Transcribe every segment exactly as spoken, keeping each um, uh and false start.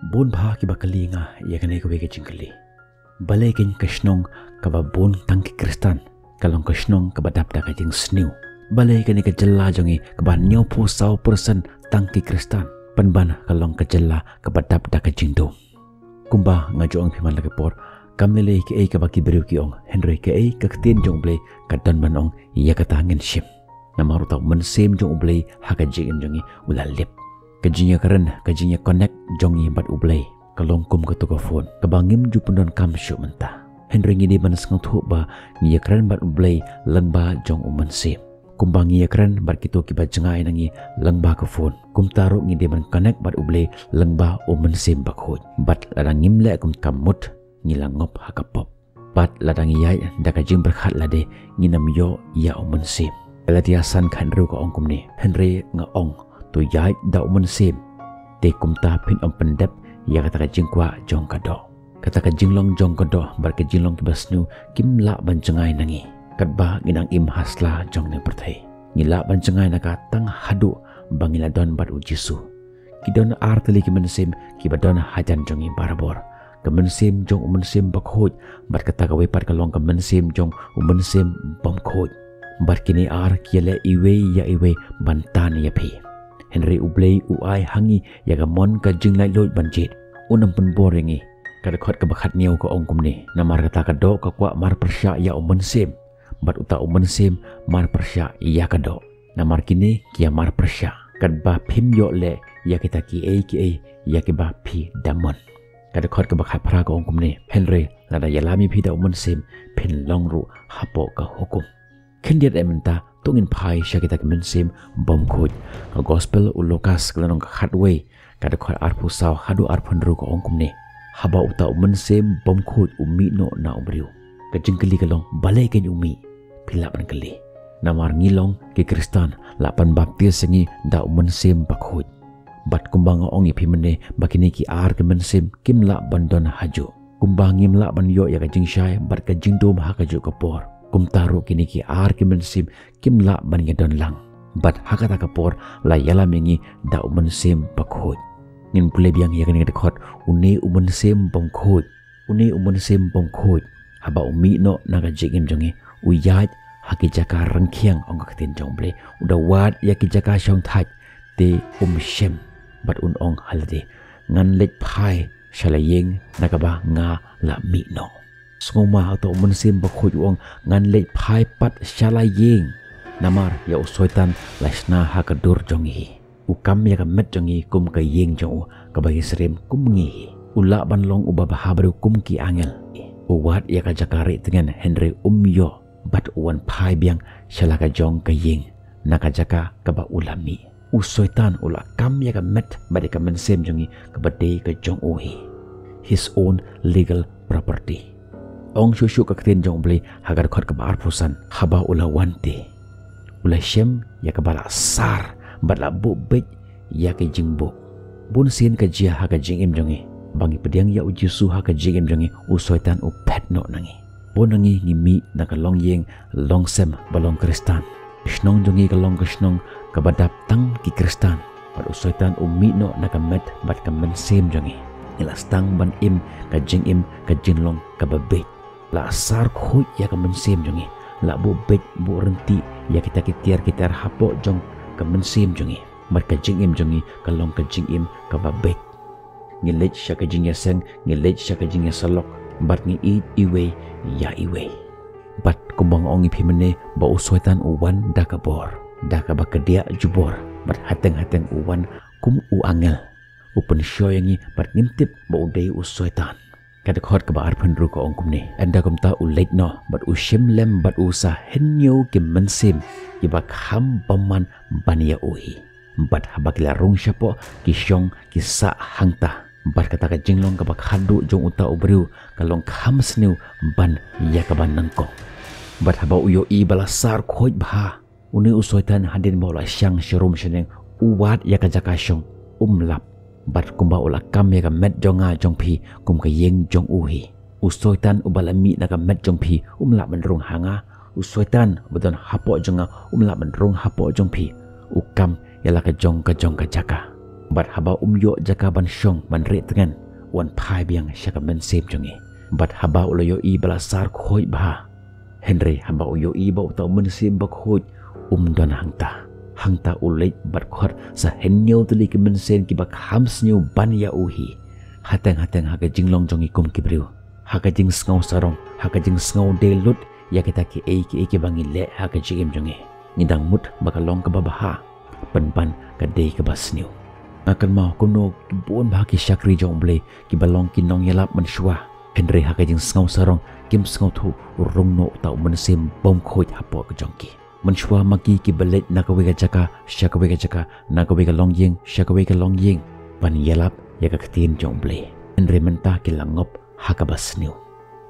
Bun bha kiba kylli nga ïa kane kawei ka jingkylli. Balei kein ka shnong kaba bun tang ki Khristan ka long ka shnong kaba dap da ka jingsniew? Balei kane ka jylla jong ngi kaba hynñiewphew saw percent tang ki Khristan pynban ka long ka jylla kaba dap da ka jingdum? Kumba nga ju ong ïa phi man la ka por, kam lei lei kaei kaba ki briew ki ong, hynrei kaei ka ktien jong U Blei ka don ban ong, ïa kata ngin shim. Namar uta U Mynsiem jong U Blei ha ka jingim jong ngi u la lip. Ka jingïakren, ka jingïa connect jong ngi bad U Blei ka long kum kato ka phone kaba ngim ju pyndonkam shuh mynta. Hynrei ngi dei ban sngewthuh ba ngi ïakren bad U Blei lyngba jong U Mynsiem. Kumba ngi ïakren bad kito kiba jngai na ngi lyngba ka phone, kumta ruh ngi dei ban connect bad U Blei lyngba U Mynsiem Bakhuid. Bad lada ngim leh kumta, ka mut ngi la ngop ha ka pop. Bad lada ngi ïaid da ka jingpyrkhat lade, ngin ym ïoh ïa U Mynsiem. Galatia san khathynriew ka ong kumne, hynrei nga ong, to ïaid da U Mynsiem, te kumta phin ym pyndep ïa kata ka jingkwah jong ka doh. Kata ka jinglong jong ka doh bad ka jinglong kiba sniew kim lah ban jngai na ngi. Katba ngi nang im ha sla jong ne pyrthei, ngi lah ban jngai na ka tang haduh ba ngi la don bad U Jisu. Ki don ar tylli ki mynsiem kiba don hajan jong ngi barabor. Ka mynsiem jong U Mynsiem Bakhuid, bad kata kawei pat ka long ka mynsiem jong U Mynsiem Bymkhuid. Bad kine ar ki ïaleh iwei ïa iwei ban tan ïa phi. Hynrei U Blei u ai ha ngi ïa ka mon ka jinglaitluid ban jied. Un ym pynbor ïa ngi. Ka dkhot kaba khathynñiew ka ong kumne, namar kata ka doh ka kwah marpyrshah ïa U Mynsiem, bad uta U Mynsiem marpyrshah ïa ka doh. Namar kine ki ïa marpyrshah, katba phim ïoh leh ïa kita kiei kiei ïa kiba phi da mon. Ka dkhot kaba khatphra ka ong kumne, hynrei lada ïalam ïa phi da U Mynsiem, phin long ruh hapoh ka hukum. Khyndiat eh mynta, to ngin phai sha kita ki mynsiem bymkhuid. Ka Gospel u Lukas ka lynnong ka khatwei, ka dkhot arphew saw haduh arphew hynriew ka ong kumne, haba uta U Mynsiem Bymkhuid u mih noh na u briew. Ka jingkylli ka long, balei kein u mih? Phi lah ban kylli. Namar ngi long ki Khristan, la pynbaptis ïa ngi da U Mynsiem Bakhuid. Bad kumba nga ong ïa phi mynne, ba kine ki ar ki mynsiem kim lah ban don hajuh. Kumba ngim lah ban ïoh ïa ka jingshai bad ka jingdum ha kajuh ka por, kumta ruh kine ki ar ki mynsiem kim lah ban ïadon lang. Bad ha kata ka por la ïalam ïa ngi da U Mynsiem Bakhuid. Ngin pule biang ïa kane ka dkhot, une U Mynsiem Bymkhuid. Une U Mynsiem Bymkhuid, haba u mih noh na ka jingim jong ngi, u ïaid ha ki jaka rangkhiang, ong ka ktien jong U Blei. U da wad ïa ki jaka shongthait, te um shym, bad un ong ha lade, ngan leit phai sha la ïing na kaba nga la mih noh. Sngewma, uta U Mynsiem Bakhuid u ong, ngan leit phai pat sha la ïing. Namar ïa u Soitan la shna ha ka dur jong ngi. U kam ïa ka met jong ngi kum ka ïing jong u, kaba ïasyriem kum ngi hi. U lah ban long uba bha briew kum ki angel. U wad ïa ka jaka rieh tngen, hynrei um ïoh, bad u wan phai biang sha la ka jong ka ïing, na ka jaka kaba u la mih. U Soitan u la kam ïa ka met bad ïa ka mynsiem jong ngi kaba dei ka jong u hi. His own legal property. Ong shuh shuh ka ktien jong U Blei ha ka dkhot kaba arphew san, haba u la wan te, u la shem ïa kaba la sar bad la buh beit ïa ki jingbuh. Bun sien ka jia ha ka jingim jong ngi, ba ngi pdiang ïa U Jisu ha ka jingim jong ngi, u Soitan u phet noh na ngi. Bun na ngi ngi mih na ka longïing longsem ba long Khristan. Ka shnong jong ngi ka long ka shnong kaba dap tang ki Khristan. Bad u Soitan u mih noh na ka met bad ka mynsiem jong ngi. Ngi la sdang ban im ka jingim ka jinglong kaba bieit. La sar khuid ïa ka mynsiem jong ngi. La buh beit buh rynti ïa kita ki tiar ki tiar hapoh jong ka mynsiem jong ngi. Bad ka jingim jong ngi ka long ka jingim kaba bieit. Ngi leit sha ka jingïaseng, ngi leit sha ka jingïasyllok, bad ngi ïeit iwei ïa iwei. Bad kumba nga ong ïa phi mynne, ba u Soitan u wan da ka bor, da kaba kdiah jubor, bad hateng hateng u wan kum u angel. U pynshoi ïa ngi bad ngim tip ba u dei u Soitan. Ka dkhot kaba arphew hynriew ka ong kumne, ynda kumta u leit noh bad u shim lem bad u sa hynñiew ki mynsiem kiba kham bymman ban ïa u hi. Bad haba ki la rung shapoh, ki shong ki sah hangta. Bad kata ka jinglong kaba khadduh jong uta u briew ka long kham sniew ban ïa kaba nyngkong. Bad haba u ïohi ba la sar khuid bha, une u Soitan hadien ba u la shang sharum shaneng, u wad ïa ka jaka shong, um lap. Bad kumba u la kam ïa ka met jong nga jong phi kum ka ïing jong u hi, u Soitan uba la mih na ka met jong phi um lah ban rung ha nga. U Soitan uba don hapoh jong nga um lah ban rung hapoh jong phi. U kam ïa la ka jong ka jong ka jaka. Bad haba um ïoh jaka ban shong ban rieh tngen, u wan phai biang sha ka mynsiem jong ngi. Bad haba u la ïohi ba la sar khuid bha, hynrei haba u ïohi ba uta u mynsiem bakhuid um don hangta, hangta u leit bad khot sa hynñiew tylli ki mynsiem kiba kham sniew ban ïa u hi. Hateng hateng ha ka jinglong jong ngi kum ki briew, ha ka jingsngew sarong, ha ka jingsngew dei lut ïa kita kiei kiei kiba ngi leh ha ka jingim jong ngi, ngi dang mut ba ka long kaba bha, pynban ka dei kaba sniew. Nga kynmaw kumno ki bun bha ki shakri jong U Blei kiba long ki nongïalap mynshuwa, hynrei ha ka jingsngew sarong kim sngewthuh u rung noh uta u mynsiem bymkhuid hapoh ka jong ki. Mynshuwa ma ki kiba leit na kawei ka jaka sha kawei ka jaka, na kawei ka longïing sha kawei ka longïing, ban ïalap ïa ka ktien jong U Blei, hynrei mynta ki la ngop ha kaba sniew.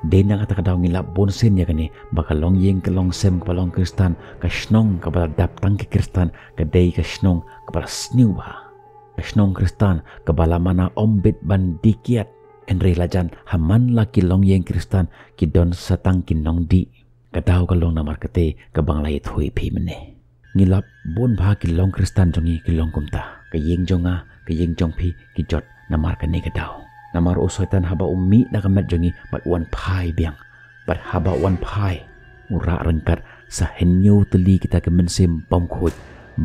Dei na kata ka daw ngi lap bunsien ïa kane, ba ka longïing ka longsem kaba long Khristan, ka shnong kaba la dap tang ki Khristan, ka dei ka shnong kaba la sniew bha. Ka shnong Khristan kaba la mana ym bit ban dih kiad, hynrei lajan ha man la ki longïing Khristan ki don sa tang ki nongdih. Ka daw ka long namar kata kaba nga la ïathuh ïa phi mynne. Ngi lap bun bha ki long Khristan jong ngi ki long kumta. Ka ïing jong nga, ka ïing jong phi, ki jot namar kane ka daw. Namar u Soitan haba u mih na ka met jong ngi bad u wan phai biang. Bad haba u wan phai, u rah ryngkat sa hynñiew tylli kita ki mynsiem bymkhuid.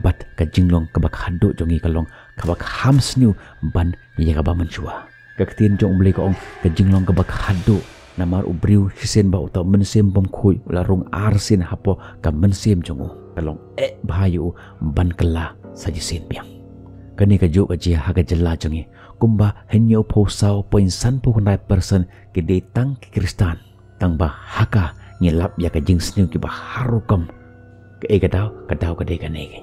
Bad ka jinglong kaba khadduh jong ngi ka long kaba kham sniew ban ïa kaba mynshuwa. Ka ktien jong U Blei ka ong ka jinglong kaba khadduh. Namar u briew shisien ba uta u mynsiem bymkhuid u la rung arsien hapoh ka mynsiem jong u, ka long eh bha ïa u ban kylla sa shisien biang. Kane kajuh ka jia ha ka jylla jong ngi, kumba hynñiewphew saw point sanphew khyndai percent ki dei tang ki Khristan. Tang ba ha ka ngi lap ïa ka jingsniew kiba har rukom. Kaei ka daw? Ka daw ka dei kane.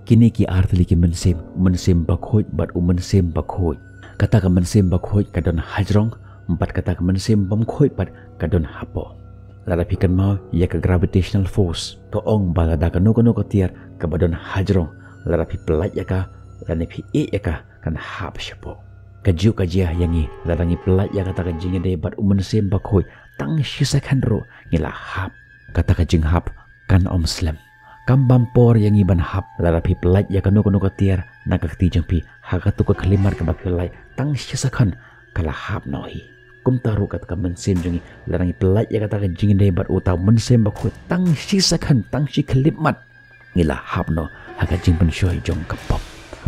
Kine ki ar tylli ki mynsiem, mynsiem bakhuid bad u mynsiem bymkhuid. Kata ka mynsiem bakhuid ka don hajrong, bad kata ka mynsiem bymkhuid pat ka don hapoh. Lada phi kynmaw ïa ka gravitational force, ka ong ba lada kano kano ka tiar kaba don hajrong, lada phi pyllait ïa ka lane phi ïeh ïa ka, kan hap shapoh. Kajuh ka jia ïa ngi, lada ngi pyllait ïa kata ka jingïadei bad u mynsiem bakhuid tang shi second ruh, ngi la hap. Kata ka jinghap kan ym slem. Kam bam por ïa ngi ban hap. Lada phi pyllait ïa kano kano ka tiar na ka kti jong phi ha kato ka khyllipmat kaba phi lait, tang shi second ka la hap noh hi. Kumta ruh kata ka mynsiem jong ngi, lada ngi pyllait ïa kata ka jingïadei bad uta u mynsiem bakhuid tang shi second, tang shi khyllipmat, ngi la hap noh ha ka jingpynshoi jong ka pop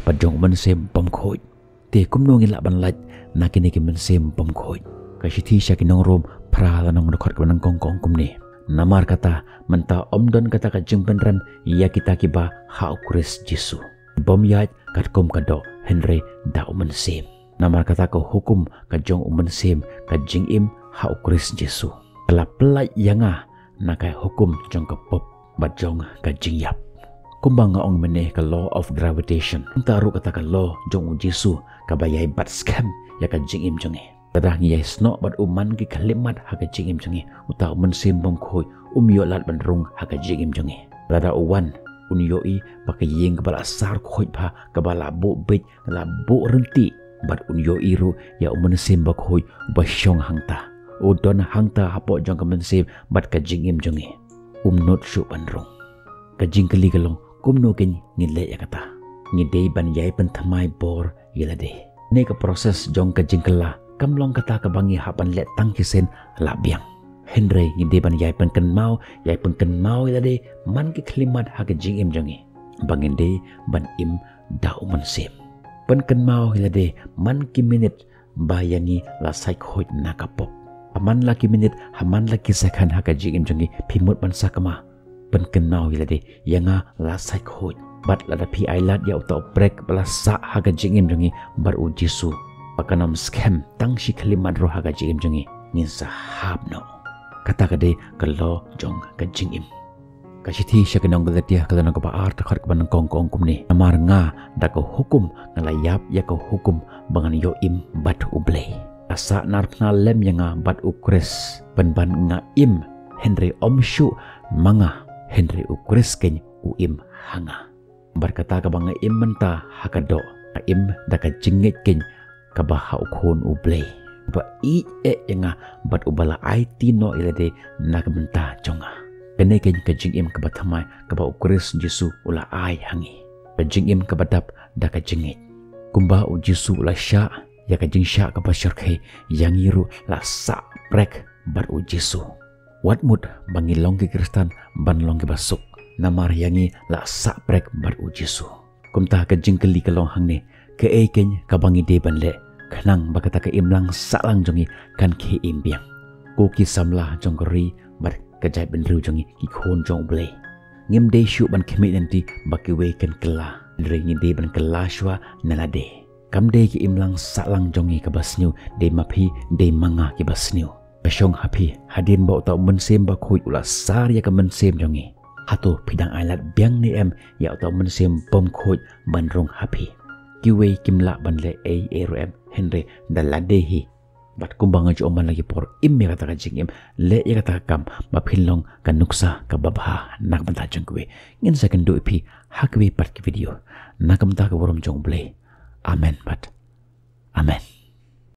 bad jong u mynsiem bymkhuid. Te kumno ngi lah ban lait na kine ki mynsiem bymkhuid? Ka shithi sha ki nong Rom phra, lynnong dkhot kaba nyngkong ka ong kumne: Namar kata mynta ym don kata ka jingpynrem ïa kita kiba ha u Khrist Jisu. Bym ïaid katkum ka doh, hynrei da u mynsiem. Namar kata ka hukum ka jong u mynsiem, ka jingim ha u Khrist Jisu, ka la pyllait ïa nga na ka hukum jong ka pop bad jong ka jingïap. Kumba nga ong mynne, ka law of gravitation, kumta ruh kata ka law jong u Jisu kaba ïai bat skhem ïa ka jingim jong ngi. Lada ngi ïai snoh bad u man ki khyllipmat ha ka jingim jong ngi, uta u mynsiem bymkhuid um ïoh lad ban rung ha ka jingim jong ngi. Lada u wan, un ïohi ba ka ïing kaba la sar khuid bha, kaba la buh biej, la buh ryntih, bad un ïohi ruh ïa u mynsiem bakhuid ba shong hangta. U don hangta hapoh jong ka mynsiem bad ka jingim jong ngi. Um nud shuh ban rung. Ka jingkylli ka long, kumno kein ngi leh ïa kata? Ngi dei ban ïai pynthymmai bor ïa lade. Ne ka process jong ka jingkylla kam long kata kaba ngi hap ban leh tang shisien la biang. Hynrei ngi dei ban ïai pynkynmaw, ïai pynkynmaw ïa lade man ki khyllipmat ha ka jingim jong ngi, ba ngin dei ban im da u mynsiem. Pynkynmaw ïa lade man ki minit ba ïa ngi la sait khuid na ka pop. Ha man la ki minit, ha man la ki second ha ka jingim jong ngi, phi mut ban sakma. Pynkynmaw ïa lade, ïa nga la sait khuid. Bad lada phi ailad ïa uta u prek ba la sah ha ka jingim jong ngi bad u Jisu, ba kan ym skhem tang shi khyllipmat ruh ha ka jingim jong ngi, ngin sa hap noh. Kata ka dei ka law jong ka jingim. Ka shithi sha ki nong Galatia, ka lynnong kaba ar, dkhot kaba nyngkong ka ong kumne: Namar nga da ka hukum nga la ïap ïa ka hukum ba ngan ïoh im bad U Blei. Ka sah narphna lem ïa nga bad u Khrist, pynban nga im, hynrei ym shuh ma nga, hynrei u Khrist kein u im ha nga. Bad kata kaba nga im mynta ha ka doh, nga im da ka jingngeit kein kaba ha u Khun U Blei, uba ïeit eh ïa nga bad uba la aiti noh ïa lade na ka bynta jong nga. Kane kein ka jingim kaba thymmai kaba u Khrist Jisu u la ai ha ngi. Ka jingim kaba dap da ka jingngeit. Kumba u Jisu u la shah ïa ka jingshah kaba shyrkhei, ïa ngi ruh la sah prek bad u Jisu. Wat mut ba ngi long ki Khristan ban long kiba suk, namar ïa ngi la sah prek bad u Jisu. Kumta ka jingkylli ka long hangne, kaei keiñ kaba ngi dei ban leh khnang ba kata ka imlang sahlang jong ngi kan khie im biang? Ko ki samla jong ka ri bad ka jaitbynriew jong ngi, ki khun jong U Blei, ngim dei shuh ban khmih lynti ba kiwei kin kylla, hynrei ngi dei ban kylla shuwa na lade. Kam dei ka imlang sahlang jong ngi kaba sniew, dei ma phi, dei ma nga kiba sniew. Ka shong ha phi, hadien ba uta u Mynsiem Bakhuid u la sar ïa ka mynsiem jong ngi, hato phi dang ailad biang ne em ïa uta u Mynsiem Bymkhuid ban rung ha phi? Kiwei kim lah ban leh ei ei ruh em, hynrei da lade hi. Bad kumba nga ju ong man la ki por, im ïa kata ka jingim, leh ïa kata ka kam ba phin long ka nuksa kaba bha na ka bynta jong kiwei. Ngin sa kynduh ïa phi ha kiwei pat ki video. Na ka bynta ka burom jong U Blei. Amen bad amen.